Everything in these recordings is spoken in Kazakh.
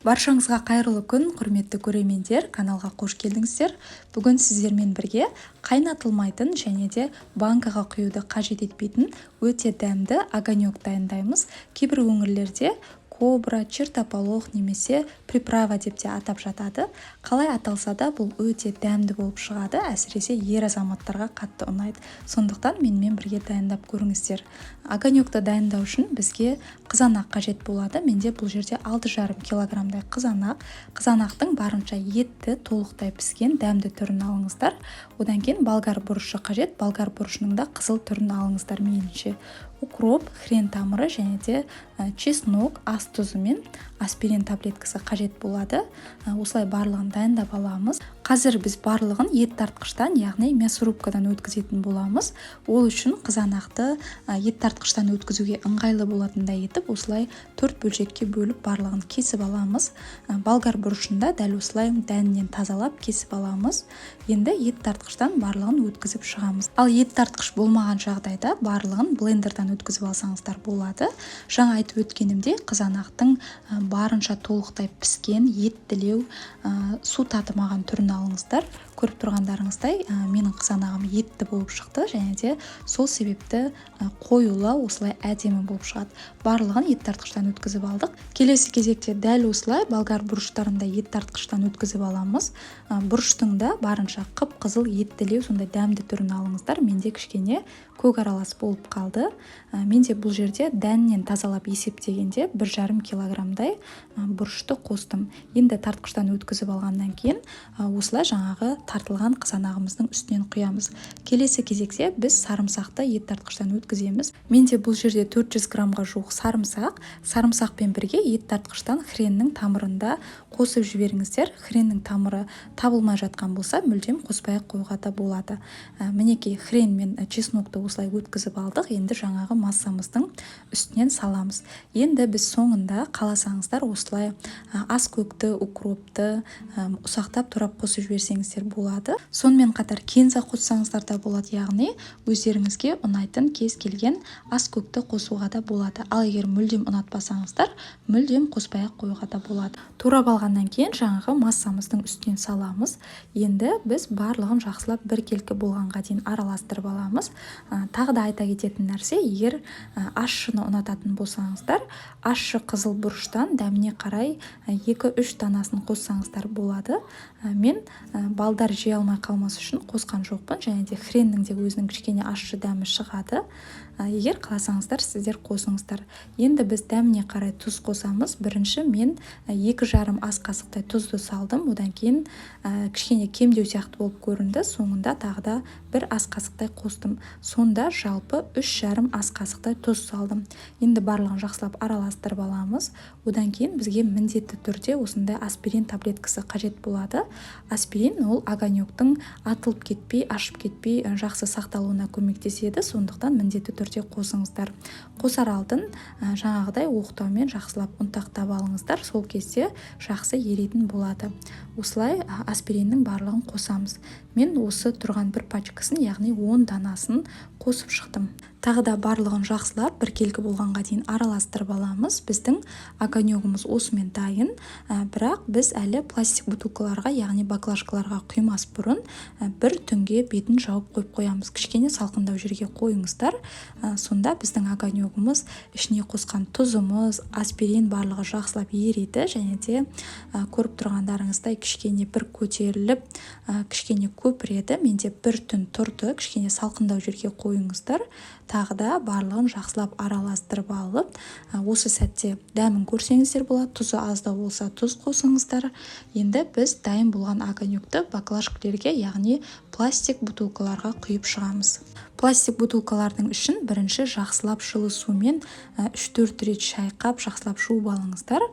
Баршаңызға қайырлы күн, құрметті көрермендер! Каналға қош келдіңіздер! Бүгін сіздермен бірге қайнатылмайтын және де банкаға құюды қажет етпейтін өте дәмді огонек дайындаймыз. Кейбір өңірлерде кобра, чертополох немесе приправа деп те атап жатады. Қалай аталса да, бұл өте дәмді болып шығады, әсіресе ер азаматтарға қатты ұнайды. Сондықтан менімен бірге дайындап көріңіздер. Огонекті дайындау үшін бізге қызанақ қажет болады. Менде бұл жерде 6,5 килограммдай қызанақ. Қызанақтың барынша етті, толықтай піскен, дәмді түрін алыңыздар. Одан кейін болгар бұрышы қажет. Болгар бұрышының да қызыл түрін алыңыздар мейілінше. Укроп, хрен тамыры және де чеснок, ас тұзы мен аспирин таблеткасы қажет болады. Осылай барлығын дайындап аламыз. Қазір біз барлығын ет тартқыштан, яғни мясорубкадан өткізетін боламыз. Ол үшін қызанақты ет тартқыштан өткізуге ыңғайлы болатындай етіп, осылай төрт бөлшекке бөліп, барлығын кесіп аламыз. Болгар бұрышын да дәл осылай дәнінен тазалап, кесіп аламыз. Енді ет тартқыштан барлығын өткізіп шығамыз. Ал ет тартқыш болмаған жағдайда барлығын блендердан өткізіп алсаңыздар болады. Жаңа айтып өткенімдей, қызанақтың барынша толықтай піскен, еттілеу, су татымаған түрін алыңыздар. Көріп тұрғандарыңыздай, менің қызанағым етті болып шықты және де сол себепті қоюлау, осылай әдемі болып шығады. Барлығын ет тартқыштан өткізіп алдық. Келесі кезекте дәл осылай болгар бұрыштарын да ет тартқыштан өткізіп аламыз. Бұрыштың да барынша қып қызыл, еттілеу, сондай дәмді түрін алыңыздар. Менде кішкене көк аралас болып қалды. Менде бұл жерде дәнінен тазалап есептегенде 1,5 килограммдай бұрышты қостым. Енді тартқыштан өткізіп алғаннан кейін осылай жаңағы тартылған қызанағымыздың үстінен құямыз. Келесі кезекте біз сарымсақты ет тартқыштан өткіземіз. Менде бұл жерде 400 граммға жуық сарымсақ. Сарымсақпен бірге ет тартқыштан хреннің тамырын да қосып жіберіңіздер. Хреннің тамыры табылмай жатқан болса, мүлдем қоспай ақ қоюға да болады. Мінекей, хрен мен чеснокты осылай өткізіп алдық. Енді жаңағы массамыздың үстінен саламыз. Енді біз соңында, қаласаңыздар, осылай аскөкті, укропты ұсақтап турап қосып жіберсеңіздер болады. Сонымен қатар кинза қоссаңыздар да болады, яғни өздеріңізге ұнайтын кез келген аскөкті қосуға да болады. Ал егер мүлдем ұнатпасаңыздар, мүлдем қоспай ақ қоюға да болады. Турап алғаннан кейін жаңағы массамыздың үстінен саламыз. Енді біз барлығын жақсылап біркелкі болғанға дейін араластырып аламыз. Тағы да айта кететін нәрсе: егер ащыны ұнататын болсаңыздар, ащы қызыл бұрыштан дәміне қарай 2-3 данасын қоссаңыздар болады. Мен балдар жей алмай қалмас үшін қосқан жоқпын және де хреннің де өзінің кішкене ащы дәмі шығады. Егер қаласаңыздар, сіздер қосыңыздар. Енді біз дәміне қарай тұз қосамыз. Бірінші мен 2,5 ас қасықтай тұзды салдым. Одан кейін кішкене кемдеу сияқты болып көрінді, соңында тағы да 1 ас қасықтай қостым. Сонда жалпы 3,5 ас қасықтай тұз салдым. Енді барлығын жақсылап араластырып аламыз. Одан кейін бізге міндетті түрде осындай аспирин таблеткасы қажет болады. Аспирин ол огонектің атылып кетпей, ашып кетпей, жақсы сақталуына көмектеседі. Сондықтан міндетті түрде қосыңыздар. Қосар алдын жаңағыдай оқтаумен жақсылап ұнтақтап алыңыздар, сол кезде жақсы еритін болады. Осылай аспириннің барлығын қосамыз. Мен осы тұрған бір пачкасын, яғни 10 данасын қосып шықтым. Тағы да барлығын жақсылап біркелкі болғанға дейін араластырып аламыз. Біздің огонегіміз осымен дайын. Бірақ біз әлі пластик бутылкаларға, яғни баклажкаларға құймас бұрын бір түнге бетін жауып қойып қоямыз. Кішкене салқындау жерге қойыңыздар. Сонда біздің огонегіміз, ішіне қосқан тұзымыз, аспирин, барлығы жақсылап ериді және де көріп тұрғандарыңыздай, кішкене бір көтеріліп, кішкене көпіреді. Менде бір түн тұрды, кішкене салқындау жерге қойыңыздар. Тағы да барлығын жақсылап араластырып алып, осы сәтте дәмін көрсеңіздер болады. Тұзы аздау болса, тұз қосыңыздар. Енді біз дайын болған огонекті баклажкалерге, яғни пластик бутылкаларға құйып шығамыз. Пластик бутылкалардың ішін бірінші жақсылап жылы сумен 3-4 рет шайқап, жақсылап жуып алыңыздар.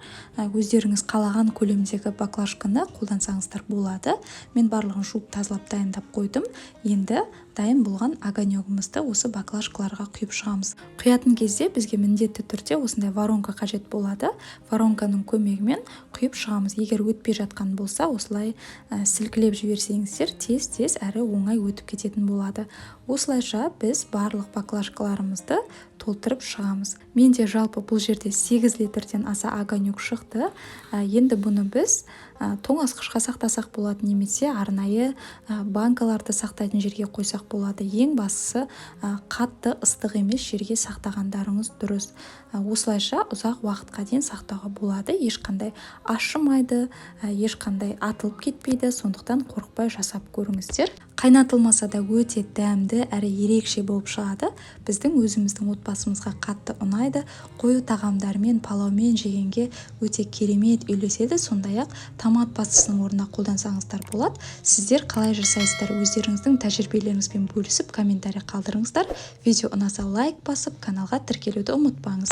Өздеріңіз қалаған көлемдегі баклажканы қолдансаңыздар болады. Мен барлығын жуып, тазалап, дайындап қойдым. Енді дайын болған огонегімізді осы баклажкаларға құйып шығамыз. Құятын кезде бізге міндетті түрде осындай воронка қажет болады. Воронканың көмегімен құйып шығамыз. Егер өтпей жатқан болса, осылай сілкілеп жіберсеңіздер, тез тез әрі оңай өтіп кететін болады. Осылайша Осылайша біз барлық баклажкаларымызды толтырып шығамыз. Менде жалпы бұл жерде 8 литрден аса огонек шықты. Енді бұны біз тоңазытқышқа сақтасақ болады немесе арнайы банкаларды сақтайтын жерге қойсақ болады. Ең бастысы, қатты ыстық емес жерге сақтағандарыңыз дұрыс. Осылайша ұзақ уақытқа дейін сақтауға болады, ешқандай ашымайды, ешқандай атылып кетпейді. Сондықтан қорықпай жасап көріңіздер. Қайнатылмаса да, өте дәмді әрі ерекше болып шығады. Біздің өзіміздің отбасымызға қатты ұнайды. Қою тағамдармен, палаумен жегенге өте керемет үйлеседі. Сондай ақ томат пастасының орнына қолдансаңыздар болады. Сіздер қалай жасайсыздар? Өздеріңіздің тәжірибелеріңізбен бөлісіп, комментарий қалдырыңыздар. Видео ұнаса, лайк басып, каналға тіркелуді ұмытпаңыз.